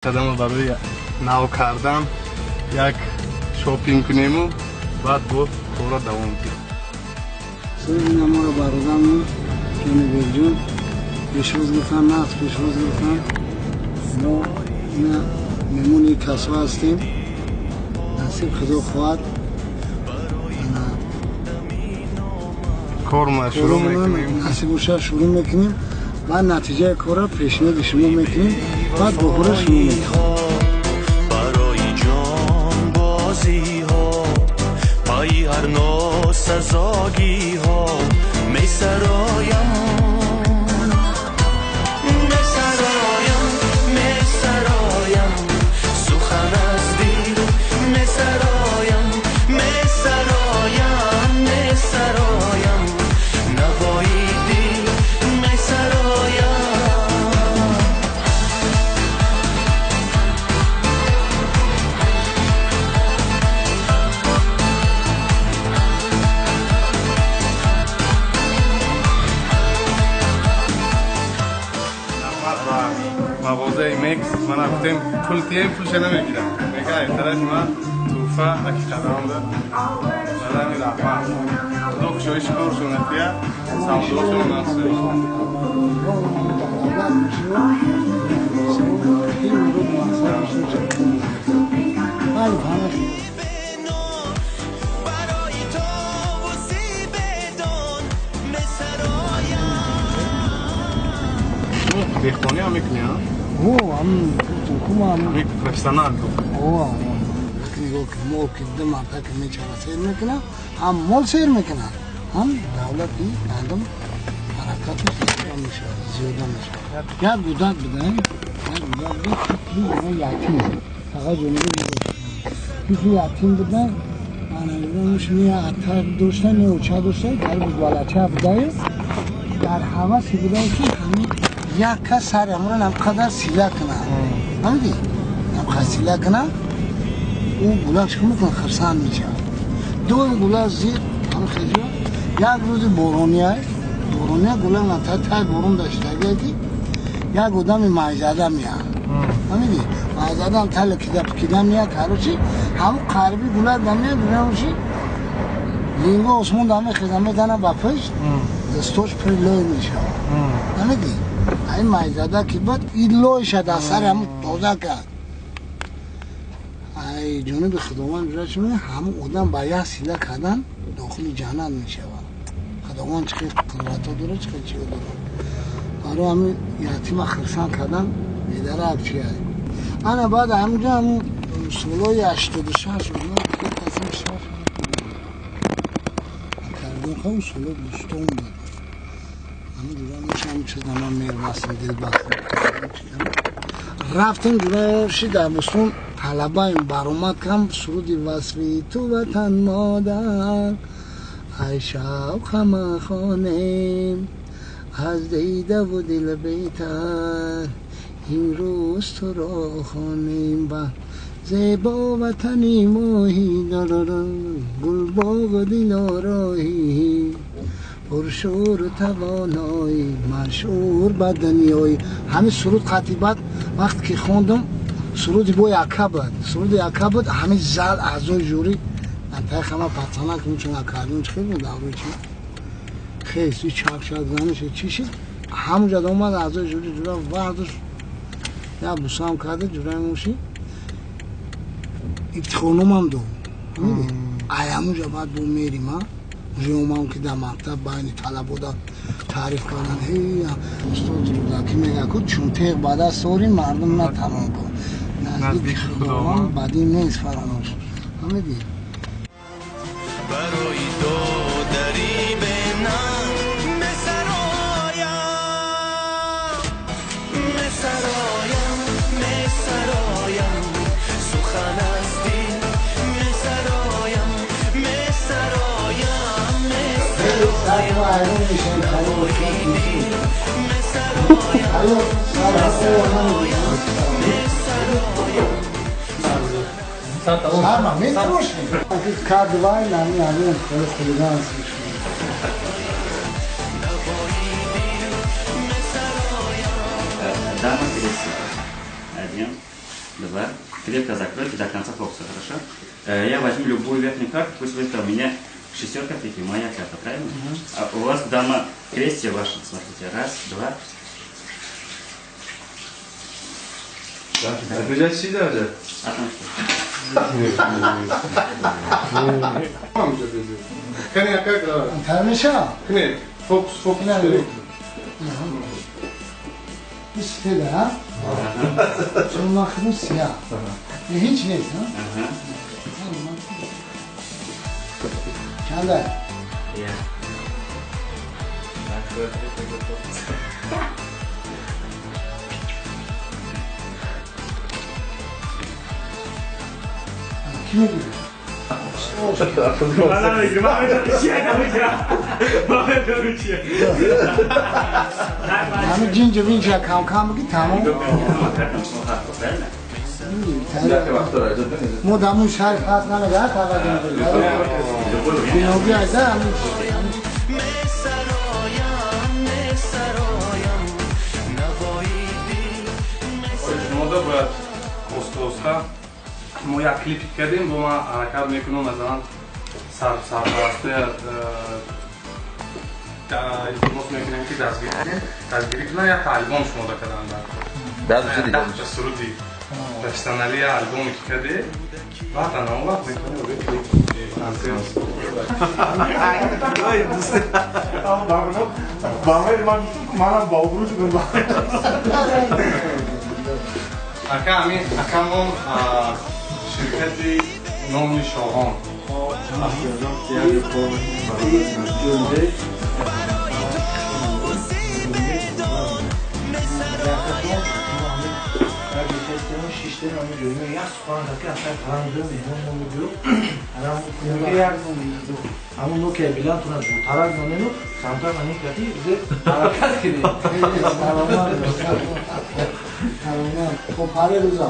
Қадама барои нав кардан як шопинг кунему, баъд бо кора давом кунем. Сури моро бародарамон Ҷонибекҷон пешвоз гирифтан, нағз пешвоз гирифтан. Мо ина меҳмони касо ҳастем. Насиб Худо хоҳад, кор шурӯъ мекунем. Насиб боша, шурӯъ мекунем, баъд натиҷаи корро пешниҳоди шумо мекунем, баъд бохӯра шумо мекунем. Барои ҷонбозиҳо, пайи ҳар носазогиҳо месароям, месароям, месароям, сухан аз дил месароям, месароям, месароям, навои дил месароям. Раҳмат ба мағозаи Мекс. Мана гуфтем, пул тием, пулша намегирам, мега тарафи ман тӯҳфа ҳақиқатан да барами. Раҳмат, Худо кушоиши коршон атия, савдошон насиб. Барои товуси бедон месароям. Деҳқонӣ ҳам мекунӣ, а? О, ам кумам. Профессионал. О, нигоҳ ки мол ки ду марта ки мечара, сер мекунад, ҳам мол сер мекунад, ҳам давлати гандум ҳаракаташ мешавад, зиёда мешавад. Як гудак бидаем, як гудак буд, тифли ятим, фақат ҷониби тифли ятим будан. Ана ата дошта, не оча дошта, дар балача будаю, дар ҳаваси будае ки ҳамин як кас сари ҳамонро намқадар сила кунад, фаҳмидӣ, намқадар сила кунад, ӯ гулак чӣ мекунад, хирсанд мешавад. Дуюм гулак зиқ ҳам хезиё. Як рӯзи борония, борония, гулак на тай борон даштагия ки як одами майзада меяд, фаҳмидӣ, майзадаам тала кида пикида меяд. Короче, ҳамун қариби гулак дамеяд, бинамоши линго осмон дамехеза, мезана ба пушт, дастош пури лой мешавад, фаҳмидӣ. Ай майзада ки буд, и лойша дар сари ҳамун тоза кард. Ай ҷониби Худованд ҷура чӣ мегӯяд? Ҳамун одам ба як сила кардан дохили ҷаннат мешавад. Худованд чӣ хел қудрато дорад, чӣ хел чиё дорад. Барои ҳамин ятима хирсанд кардан бедарак чи аст. Ана баъд ҳаминҷо ҳамун солҳои 86 кардем, солҳо бӯстон буд. Ҳамин ҷура меша, ҳамин чиз ман меҳрбастам, дилбастам. Рафтем ҷура дар бӯстон, талабаем, баромад кам суруди «Васфи ту, ватан модар, ай шавқама хонем, аз дидаву дил бетар имрӯз туро хонем, ба зебо ватани моҳи гулбоғу дилороҳӣ, пуршӯру тавоноӣ, машҳур ба дунёӣ». Ҳамин суруд қатъи баъд вақте ки хондам, суруди бо яка буд, суруди яка буд. Ҳамин зал, аъзои жюри антаи хама пацана чун аккордеон чи хел буд, даврои чи хес чак-чак заниш чи шид, ҳамунҷа омад аъзои жюри, ҷура вардуш як бусам карда, ҷураи моши ифтихорномам дод. Ай ҳамунҷа баъд бо мерим, а уже омам ки дар мактаб байни талабода таъриф кардан. Ҳей, устод Рӯдакӣ мегӯяд ку, чун теғ ба даст орӣ, мардум натавон кун, наздики Худованд бадӣ нест фаромӯш, фаҳмидӣ. Барои додари бенам месароям, месароям, месароям, сухан аз дил месароям, месароям, месароям, месароям, месароям. Сарма мефурӯшем. Кадвай нами ҳамин хулиган мешавад. Дама пересыпать. Один. два. Крепко закройте до конца фокуса, хорошо? Я возьму любую верхнюю карту, пусть будет у меня шестерка пики, моя карта, правильно? А у вас дама крестья ваша, смотрите, раз, два. А там что? Фокус, фокус. سفیده چون من خودم سیاه هیچ نیست ها چنده؟ کی میگیره؟ من نمیگیرم، من نمیگیرم، من نمیگیرم چیه؟ همه جینجا بینجا کم کم بگی تمام. ما دمون شهر خاص نمیگه خبر نمیده. بینوگی از همین. شما دا باید оста-оста мо як клип кардем, бо ман ҳаракат мекунам, масалан сарпарастия илтимос мекунем ки дастгирӣ кунанд, як албом шумода карданд дар суруди профессионалия албоме ки кардед, баъд ана он вақт метавонед клип консерт. Ака ҳамин акамон ширкати номи Шоҳон. خب هر روزا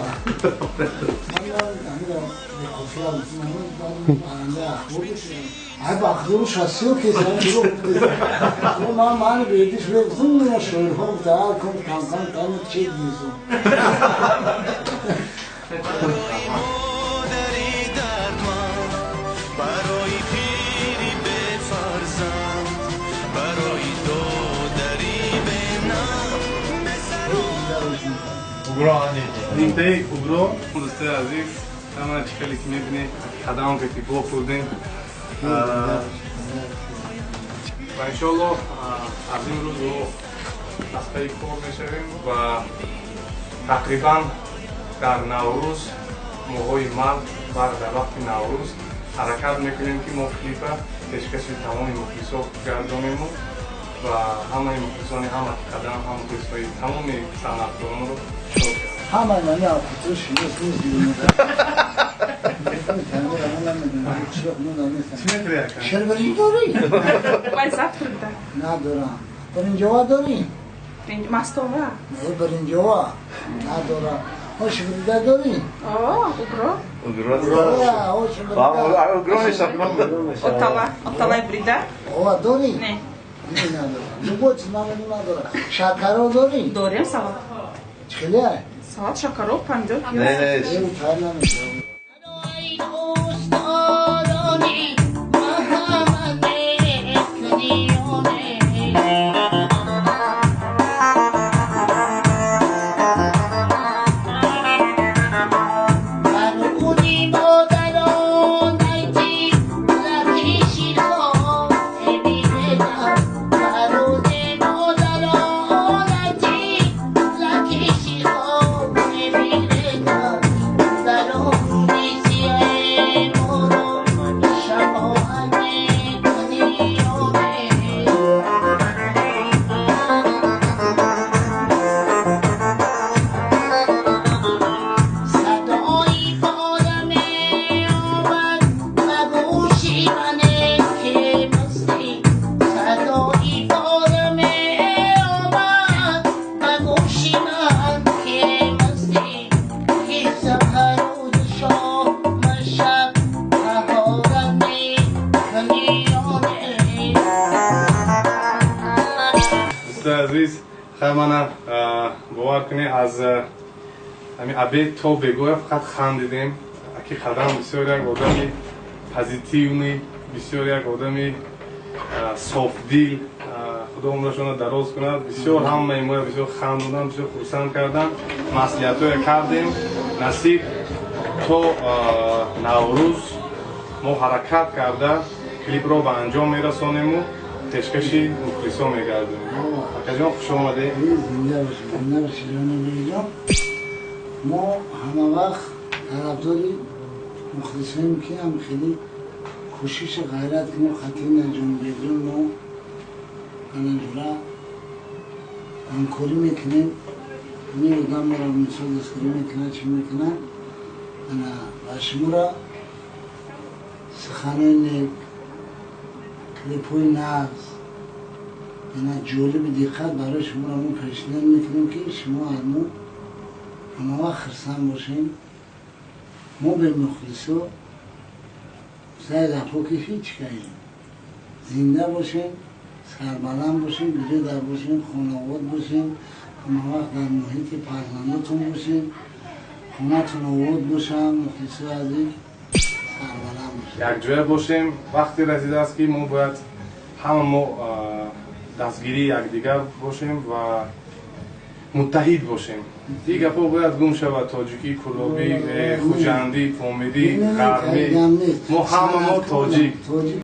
من بیدیش нимтаи угро дӯстои азиз, ҳама чӣ хеле ки мебинед, қадам ки бо хӯрдем ва иншоаллоҳ аз ин рӯз аз пайи кор мешавем ва тақрибан дар Наврӯз, моҳҳои март ва дар вақти Наврӯз ҳаракат мекунем ки мо клипа пешкаши тамоми мухлисо гардонему ва ҳамаи мухлисони ҳама қадам, ҳам мухлисои тамоми санъаткоронро шод кардем. ҳамаи мани алқутро шинос нест. Шербиринҷ дорӣ? Надорам. Биринҷова дорӣ? Мастова. Не, биринҷова надорам. Ош бирида дорӣ? Угро. Угро. Отала, оталай бирида? Ова дорӣ? Не. Не, надорам. Любой чиз ман надорам. Шакаро дорӣ? Дорем салат. Чӣ хеле? Салат шакаро, помидор, пиёз. Не, не. Азиз, хай мана бовар кунед, аз Ҳамин обед то бегоя фақат хандидем. Аки Қадам бисёр як одами позитивный, бисёр як одами софдил, худо умрашона дароз кунад. Бисёр ҳамаи моя бисёр хандондан, бисёр хурсанд кардан. Маслиҳатҳое кардем, насиб то Наврӯз мо ҳаракат карда клипро ба анҷом мерасонему пешкаши мухлисо мегардонем. Акаҷон, хуш омадед. Зинда бошед, зинда бошед, ҷонибекҷон. Мо ҳама вақт тарафдори мухлисоем, ки ҳам хеле кӯшишу ғайрат кунем. Хатина Ҷонибекҷон, мо анаҷура ҳамкорӣ мекунем. Ин одам моро мисол дастгирӣ мекунад, чӣ мекунад. Ана ба шуморо суханои нек, клипҳои нағз, ана ҷолиби диққат барои шуморо мо пешниҳод мекунем, ки шумо аз мо ҳамавақт хурсанд бошем. Мо бе мухлисо саи гапҳо ки ҳеҷ каем. Зинда бошем, сарбаланд бошем, биродар бошем, хонаобод бошем, ҳамавақт дар муҳити фарзандотон бошем, хонатон обод бошам. Мухлисои азиз, сарбаланд бошем. Якҷоя бошем. Вақте расидааст, ки мо бояд ҳама мо дастгирии якдигар бошем ва муттаҳид бошем. Ин гапҳо бояд гум шавад: тоҷикӣ, кӯлобӣ, хуҷандӣ, помирӣ, ғарбӣ. Мо ҳама мо тоҷик. Тоҷик.